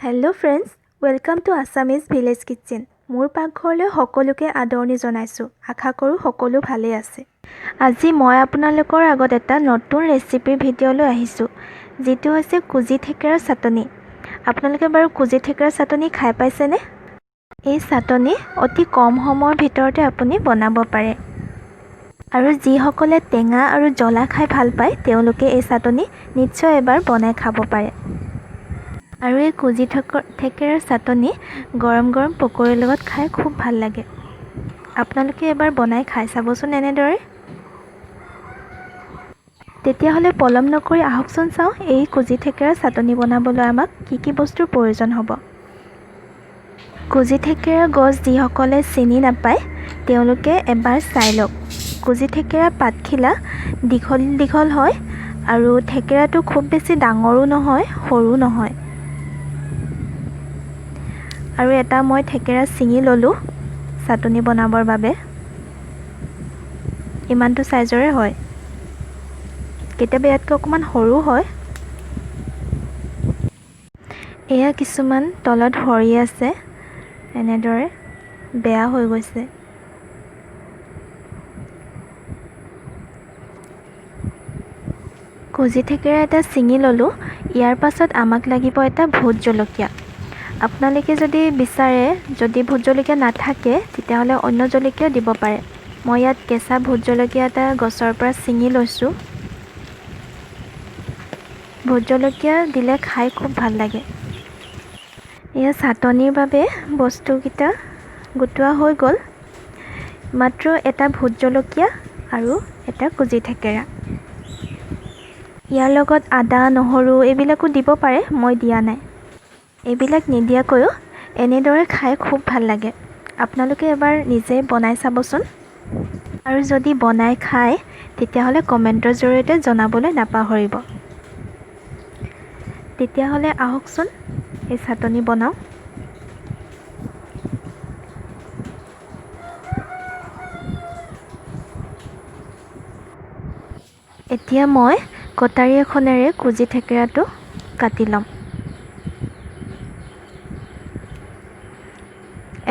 Hello friends, welcome to Assamese Village Kitchen. মোৰ পাকঘৰলৈ সকলোকে আদৰণি জনাইছোঁ। আশা কৰোঁ সকলো ভালেই আছে। আজি মই আপোনালোকৰ আগত এটা নতুন ৰেচিপিৰ ভিডিঅ' লৈ আহিছোঁ, যিটো হৈছে কুজি থেকেৰাৰ চাটনি। আপোনালোকে বাৰু কুজি থেকেৰাৰ চাটনি খাই পাইছেনে? এই চাটনি অতি কম সময়ৰ ভিতৰতে আপুনি বনাব পাৰে আৰু যিসকলে টেঙা আৰু জ্বলা খাই ভাল পায়, তেওঁলোকে এই চাটনি নিশ্চয় এবাৰ বনাই খাব পাৰে। আৰু এই কুজি থেকেৰাৰ চাটনি গৰম গৰম পকৰীৰ লগত খাই খুব ভাল লাগে। আপোনালোকে এবাৰ বনাই খাই চাবচোন এনেদৰে। তেতিয়াহ'লে পলম নকৰি আহকচোন চাওঁ, এই কুজি থেকেৰাৰ চাটনি বনাবলৈ আমাক কি কি বস্তুৰ প্ৰয়োজন হ'ব। কুজি থেকেৰা গছ যিসকলে চিনি নাপায়, তেওঁলোকে এবাৰ চাই লওক। কুজি থেকেৰা পাতখিলা দীঘল দীঘল হয় আৰু থেকেৰাটো খুব বেছি ডাঙৰো নহয়, সৰু নহয়। আৰু এটা মই থেকেৰা ছিঙি ল'লোঁ চাটনি বনাবৰ বাবে। ইমানটো চাইজৰে হয়, কেতিয়াবা ইয়াতকৈ অকণমান সৰু হয়। এয়া কিছুমান তলত সৰি আছে, এনেদৰে বেয়া হৈ গৈছে। কুজি থেকেৰা এটা ছিঙি ল'লোঁ। ইয়াৰ পাছত আমাক লাগিব এটা ভোট জলকীয়া। আপোনালোকে যদি বিচাৰে, যদি ভোট জলকীয়া নাথাকে, তেতিয়াহ'লে অন্য জলকীয়াও দিব পাৰে। মই ইয়াত কেঁচা ভোট জলকীয়া এটা গছৰ পৰা ছিঙি লৈছোঁ। ভোট জলকীয়া দিলে খাই খুব ভাল লাগে। এয়া চাটনিৰ বাবে বস্তুকেইটা গোটোৱা হৈ গ'ল। মাত্ৰ এটা ভোট জলকীয়া আৰু এটা কুজি থেকেৰা। ইয়াৰ লগত আদা, নহৰু এইবিলাকো দিব পাৰে, মই দিয়া নাই। এইবিলাক নিদিয়াকৈও এনেদৰে খাই খুব ভাল লাগে। আপোনালোকে এবাৰ নিজে বনাই চাবচোন আৰু যদি বনাই খায়, তেতিয়াহ'লে কমেণ্টৰ জৰিয়তে জনাবলৈ নাপাহৰিব। তেতিয়াহ'লে আহকচোন এই চাটনি বনাওঁ। এতিয়া মই কটাৰী এখনেৰে কুজি থেকেৰাটো কাটি ল'ম।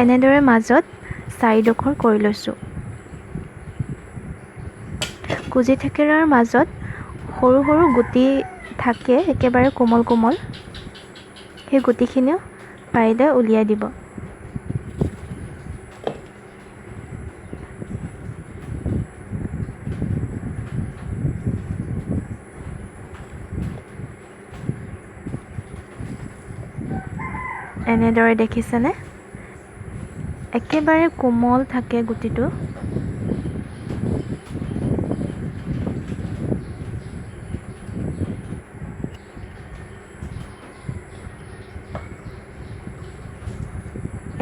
এনেদৰে মাজত চাৰিডোখৰ কৰি লৈছোঁ। কুজি থেকেৰাৰ মাজত সৰু সৰু গুটি থাকে, একেবাৰে কোমল কোমল। সেই গুটিখিনিও পাৰিলে উলিয়াই দিব। এনেদৰে দেখিছেনে? একেবাৰে কোমল থাকে গুটিটো।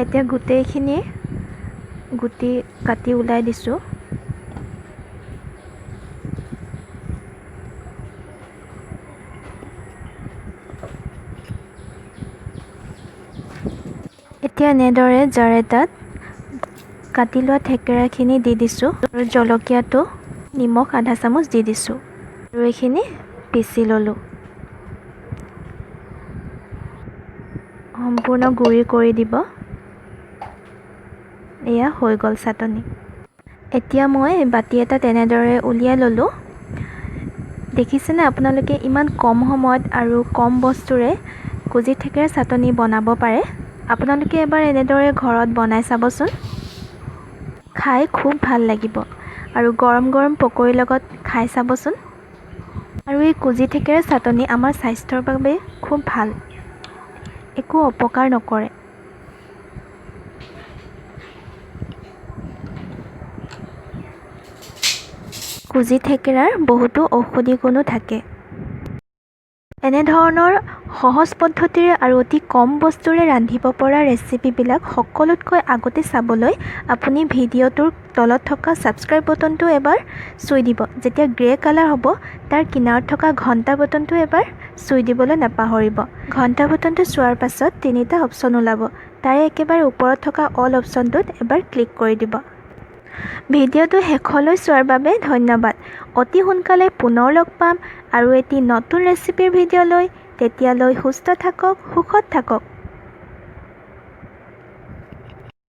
এতিয়া গোটেইখিনি গুটি কাটি ওলাই দিছোঁ। এতিয়া এনেদৰে জাৰ এটাত কাটি লোৱা থেকেৰাখিনি দি দিছোঁ আৰু জলকীয়াটো, নিমখ আধা চামুচ দি দিছোঁ আৰু এইখিনি পিচি ল'লোঁ। সম্পূৰ্ণ গুড়ি কৰি দিব। এয়া হৈ গ'ল চাটনি। এতিয়া মই বাতি এটাত এনেদৰে উলিয়াই ল'লোঁ। দেখিছেনে আপোনালোকে, ইমান কম সময়ত আৰু কম বস্তুৰে কুজি থেকেৰা চাটনি বনাব পাৰে। আপোনালোকে এবাৰ এনেদৰে ঘৰত বনাই চাবচোন, খাই খুব ভাল লাগিব আৰু গৰম গৰম পকৰীৰ লগত খাই চাবচোন। আৰু এই কুজি থেকেৰা চাটনি আমাৰ স্বাস্থ্যৰ বাবে খুব ভাল, একো অপকাৰ নকৰে। কুজি থেকেৰাৰ বহুতো ঔষধি গুণো থাকে। এনেধৰণৰ সহজ পদ্ধতিৰে আৰু অতি কম বস্তুৰে ৰান্ধিব পৰা ৰেচিপিবিলাক সকলোতকৈ আগতে চাবলৈ আপুনি ভিডিঅ'টোৰ তলত থকা ছাবস্ক্ৰাইব বটনটো এবাৰ চুই দিব। যেতিয়া গ্ৰে কালাৰ হ'ব, তাৰ কিনাৰত থকা ঘণ্টা বটনটো এবাৰ চুই দিবলৈ নাপাহৰিব। ঘণ্টা বটনটো চোৱাৰ পাছত তিনিটা অপশ্যন ওলাব। তাৰে একেবাৰে ওপৰত থকা অল অপশ্যনটোত এবাৰ ক্লিক কৰি দিব। ভিডিঅ'টো শেষলৈ চোৱাৰ বাবে ধন্যবাদ। অতি সোনকালে পুনৰ লগ পাম আৰু এটি নতুন ৰেচিপিৰ ভিডিঅ' লৈ। তেতিয়ালৈ সুস্থ থাকক, সুখত থাকক।